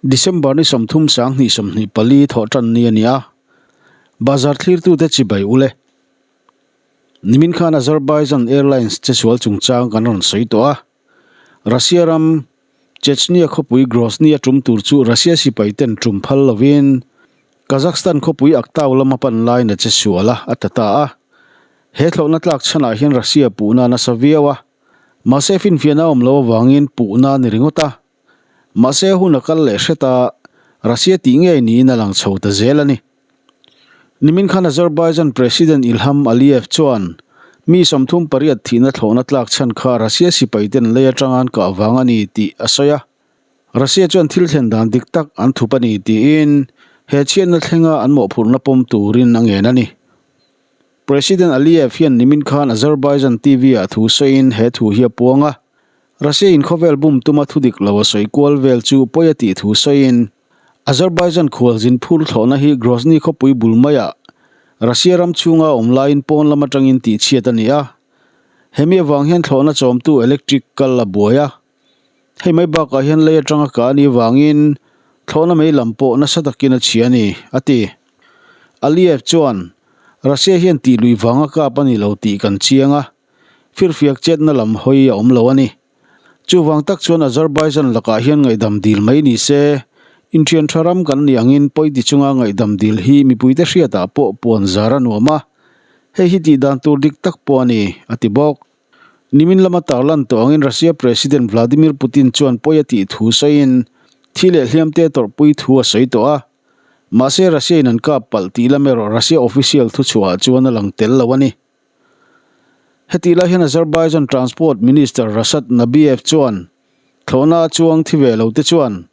December ni 30 sang hnih 24 thawh tan ni a ni a. Bazar thlirtute chibai ule. Nimin khan Azerbaijan Airlines che sual chungchang kan rawn sawi tawh a. Russia ram Chechnya khawpui Grozny a tum tur chu Russia sipai ten tum phal lovin Kazakhstan khawpui Aktau lama pan laiin a che sual a, a ta ta a. He thlawhna tlak chhanah hian Russia puhna a nasa viau a. Mahse finfiahna a awm loh avangin puhna a ni ringawt a. Mahse hun a kal leh hret a, Russia tih ngei niin a lang chho ta zel a ni. Nimin khan Azerbaijan President Ilham Aliyev chuan mi 38 thihna thlawhna tlak chhan kha Russia sipai ten lei atanga an kah vang a ni tih a sawi a. Russia chuan thil thlen dan dik tak an thup a ni tiin he chhiatna thlenga an mawhphurhna pawm turin a ngen a ni. President Aliyev hian nimin khan Azerbaijan TV-ah thu sawiin he thu hi a puang a. Russia in khawvel bum tuma thu dik lo a sawi kual vel chu pawi a tih thu sawiin Azerbaijan khualzin phur thlawhna hi Grozny khawpui bul maiah Russia ram chhunga awm laiin pawn lam atangin tihchhiat a ni a. Hemi avang hian thlawhna chawmtu electric kal a buai a. Hei mai bakah hian lei atanga kah a nih vangin thlawhna mei lam pawh nasa takin a chhia a ni, a ti. Aliyev chuan, Russia hian tih lui vanga kap a ni lo tih kan chiang a, firfiak chetna lam hawi a awm lo a ni. Chuvang tak chuan Azerbaijan lakah hian ngaihdam dil mai ni se, inthian tha ram kan nih angin pawi ti chunga ngaihdam dil hi mipuite hriatah pawh puan zar a nuam a, hei hi tih dan tur dik tak pawh a ni, a ti bawk. Nimin lama tarlan tawh angin Russia President Vladimir Putin chuan pawi a tih thu sawiin thi leh hliamte tawrhpui thu a sawi tawh a. Mahse Russia in an kap palh tih lam erawh Russia official thuchhuahah chuan a lang tel lo a ni. Hetih lai hian Azerbaijan Transport Minister Rashad Nabiev chuan thlawhna a chuang thi ve lo te chuan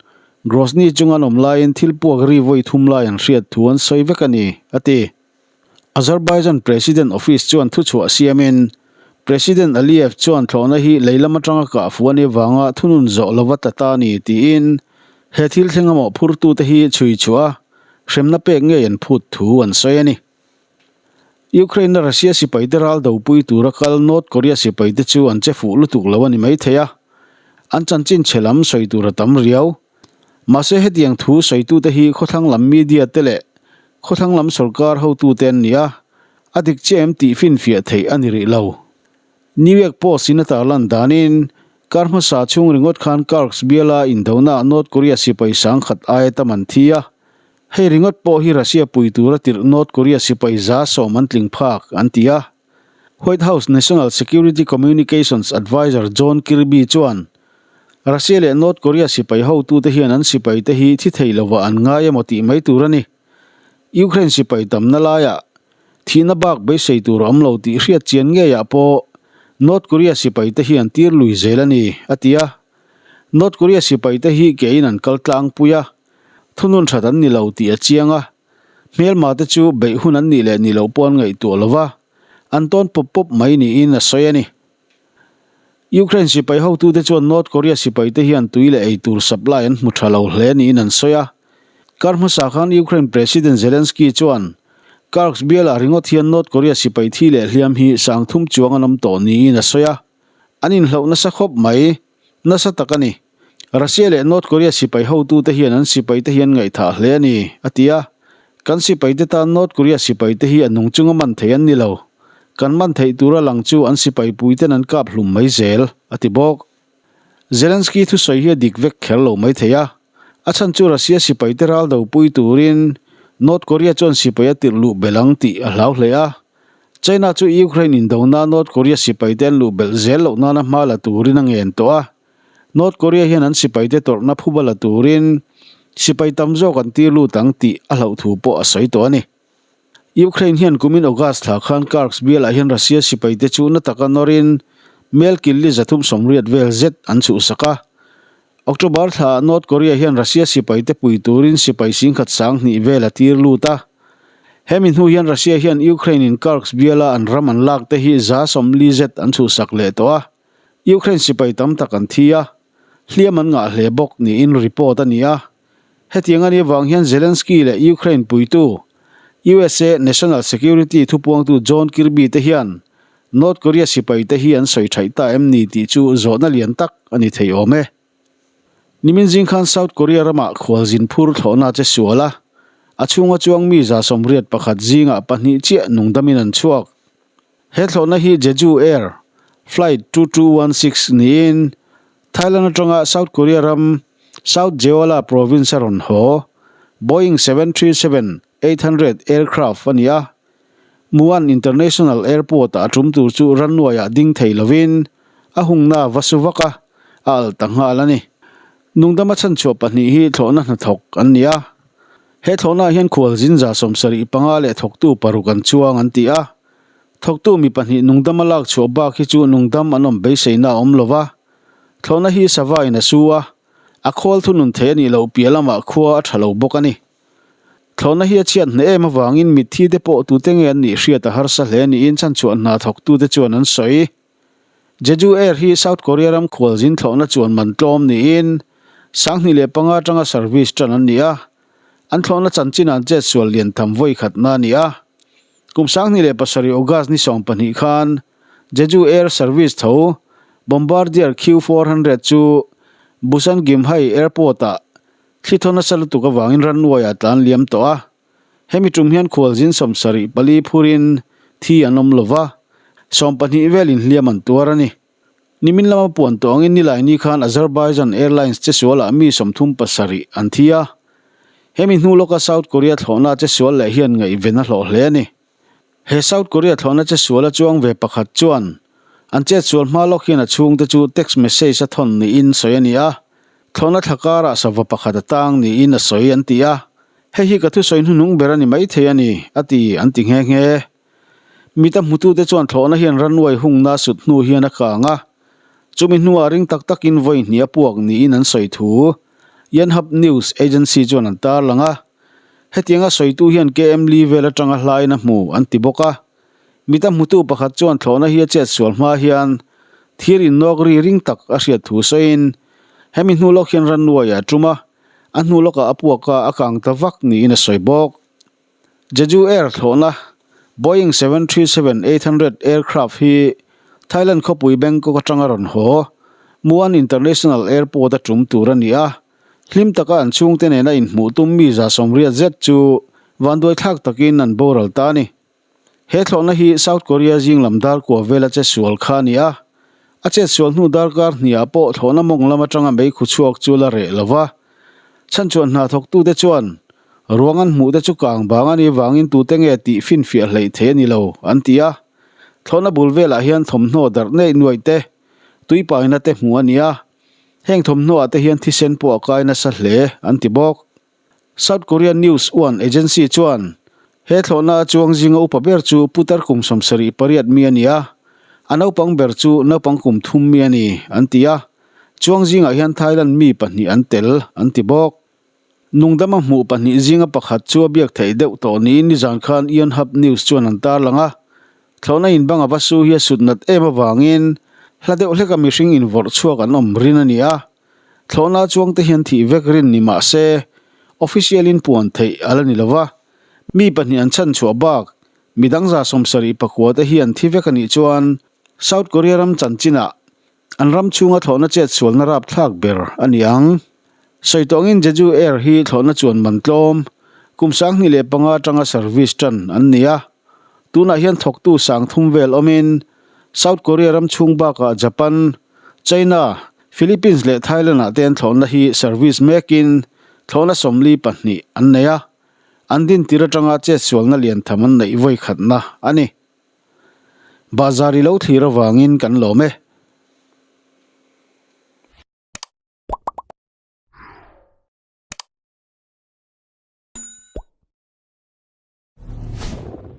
Grozny chunga an awm laiin thil puak ri vawi thum lai an hriat thu an sawi vek a ni, a ti. Azerbaijan President Office chuan thuchhuah siamin, President Aliyev chuan thlawhna hi lei lam atanga kah fuh a nih avanga thunun zawh lova tla ta a ni tiin he thil thleng a mawhphurtute hi chhui chhuah a, hremna pek ngei an phut thu an sawi a ni. Ukraine-a Russia sipaite ral dopui tura kal North Korea sipaite chu an che fuh lutuk lo a ni maithei a, an chanchin chhe lam sawi tur a tam riau. Mahse hetiang thu sawitute hi khawthlang lam media te leh Khawthlang lam sorkar hotute an ni a, a dik chiah em tih finfiah theih a ni rih lo. New York Post in a tarlan danin, kar hmasa chhung ringawt khan Kursk biala indonaah North Korea sipai sangkhat aia tam an thi a, hei ringawt pawh hi Russia pui tura tirh North Korea sipai 100 an tling phak an ti a. White House National Security Communications Adviser John Kirby chuan, Russia leh North Korea sipai hotute hian an sipaite hi thi thei lovah an ngai emaw tih mai tur a ni. Ukraine sipai tamna laiah thihna bak beisei tur a awm lo tih hriat chian ngeiah pawh North Korea sipaite hi an tir lui zel a ni, a ti a. North Korea sipaite hi kein an kal tlangpui a, thunun that an ni lo tih a chiang a. Hmelma te chu beih hun an nih leh nih loh pawh an ngaihtuah lo va, an tawn pawp pawp mai niin a sawi a ni. Ukraine sipai hotute chuan North Korea sipaite hian tui leh ei tur supply an hmu tha lo hle niin an sawi a. Kar hmasa khan Ukraine President Zelensky chuan Kursk bialah ringawt hian North Korea sipai thi leh hliam hi 3000 chuang an awm tawh niin a sawi a. An inhloh nasa khawp mai. Nasa tak a ni. Russia leh North Korea sipai hotute hian an sipaite hi an ngaihthah hle a ni, a ti a. Kan sipaite tan North Korea sipaite hi a nung chunga man thei an ni lo. Kan man theih tura lang chu an sipai puiten an kap hlum mai zel, a ti bawk. Zelensky thusawi hi a dik vek kher lo mai thei a. A chhan chu Russia sipaite ral do pui turin North Korea chuan sipai a tirh luh belh ang tih a hlau hle a. China chu Ukraine indona North Korea sipaite an luh belh zel loh nana hma la turin a ngen tawh a. North Korea hian an sipaite tawrhna phuba la turin sipai tam zawk an tir lut ang tih a hlauh thu pawh a sawi tawh a ni. Ukraine hian kumin August thla khan Kursk bialah hian Russia sipaite chu na taka nawrin mel killi 380 vel zet an chhuhsak a. October thlaah North Korea hian Russia sipaite pui turin sipai 10,000 2 vel a tir lut a. Hemi hnu hian Russia hian Ukraine in Kursk biala an ram an lak te hi 40 zet an chhuhsak leh tawh a. Ukraine sipai tam tak an thi a, hliam an ngah hle bawk niin report a ni a. Hetiang a nih avang hian Zelensky leh Ukraine puitu USA National Security thupuangtu John Kirby te hian North Korea sipai te hi an sawi thaih ta em ni tih chu zawhna lian tak a ni thei awm e. Nimin zing khan South Korea ramah khualzin phur thlawhna che sual a, a chhunga chuang mi 81 zingah pahnih chiah nungdamin an chhuak. He thlawhna hi Jeju Air Flight 2216 niin Thailand atanga South Korea ram South Jeolla Province a rawn haw Boeing 737-800 aircraft a ni a. Muan International Airport-ah a tum tur chu rannuaiah ding thei lovin a hungna va su vak a, a al ta nghal a ni. Nungdama chhanchhuah pahnih hi thlawhna hnathawk an ni a. He thlawhnaah hian khualzin 75 leh thawktu paruk an chuang an ti a. Thawktu mi pahnih nungdama lak chhuah bak hi chu nungdam an awm beiseina a awm lo va. Thlawhna hi sava in a su a, a khawl thunun thei a nih loh piah lamah khua a tha lo bawk a ni. Thlawhna hi a chhiat hneh em avangin mitthi te pawh tute nge an nih hriat a harsa hle niin chhanchhuah hna thawktute chuan an sawi. Jeju Air hi South Korea ram khualzin thlawhna chuan man tlawm niin 2005 atanga service tan an ni a, an thlawhna chanchin an chetsual lian tham vawi khatna a ni a. Kum 2007 August ni 12 khan Jeju Air service tho Bombardier Q400 chu Busan Gimhae Airport-ah Thli thaw nasa lutuk avangin rannuaiah tlan liam tawh a, hemi tum hian khualzin 74 phurin thi an awm lo va, 12 velin hliam an tuar a ni. Nimin lama puan tawh angin Nilaini khan Azerbaijan Airlines chesualah mi 37 an thi a, hemi hnu lawka South Korea thlawhna chesual leh hian ngaihven a hlawh hle a ni. He South Korea thlawhna chesual a chuang ve pakhat chuan an chetsual hma lawk hian a chhungte chu text message a thawn niin sawi a ni a, thlawhna thla karah sava pakhat a tang niin a sawi an ti a, hei hi ka thusawi hnuhnung ber a ni maithei a ni, a ti an ti nghe nghe. Mita hmutute chuan thlawhna hian runway hungna sut hnu hian a kang a, chumi hnuah ring tak takin vawi hnih a puak niin an sawi thu Yonhap News Agency chuan an tarlang a. Hetianga sawitu hian KM Lee vel atanga hlain a hmu an ti bawk a. Mita hmutu pakhat chuan thlawhna hi a chet sual hma hian thir innawk ri ring tak a hriat thu sawiin hemi hnu lawk hian rannuai a tum a, a hnu lawkah a puak a, a kang ta vak niin a sawi bawk. Jeju Air thlawhna Boeing 737-800 aircraft hi Thailand khawpui Bangkok atanga rawn haw Muan International Airport a tum tur a ni a. Hlim taka an chhungte nena inhmuh tum mi 80 zet chu vanduai thlak takin an boral ta a ni. He thlawhna hi South Korea zing lam dar kua vela che sual kha a ni a. A chet sual hnu darkar hniah pawh thlawhna mawng lam atanga meikhu chhuak chu la reh lo va. Chhan chuan hna thawktute chuan ruang an hmuhte chu kang bang a nih vangin tute nge tih finfiah hleih thei a ni lo an ti a. Thlawhna bul velah hian thawmhnaw darh neih nuaih te, tuipaina te hmuh a ni a. Heng thawmhnaw ah te hian thisen pawh a kai nasa hle an ti bawk. South Korean News One Agency chuan he thlawhna a chuang zinga upa ber chu putar kum 78 mi a ni a, a naupang ber chu naupang kum thum mi a ni an ti a, chuang zingah hian Thailand mi pahnih an tel an ti bawk. Nungdama hmuh pahnih zinga pakhat chu a biak theih deuh tawh niin nizan khan Yonhap News chuan an tarlang a. Thlawhna in banga va su hi a sut nat em avangin hla deuh hleka mihring invawrh chhuak an awm rin a ni a. Thlawhna chuangte hian thih vek rin ni mah se official in puan theih a la ni lo va. Mi pahnih an chhan chhuah bak midang 79 te hi an thi vek a nih chuan South Korea ram chanchinah An ram chhunga thlawhna chet sualna rapthlak ber a ni ang. Sawi tawngin Jeju Air hi thlawhna chuan man tlawm, kum 2005 atanga service tan an ni a. Tunah hian thawktu 3000 vel awmin South Korea ram chhung bakah Japan, China, Philippines leh Thailand ah te an thlawhna hi service mekin thlawhna 42 an nei a. An din tir atanga chet sualna lian tham an neih vawi khatna a ni. Bazar i lo thlir avangin kan lawm e.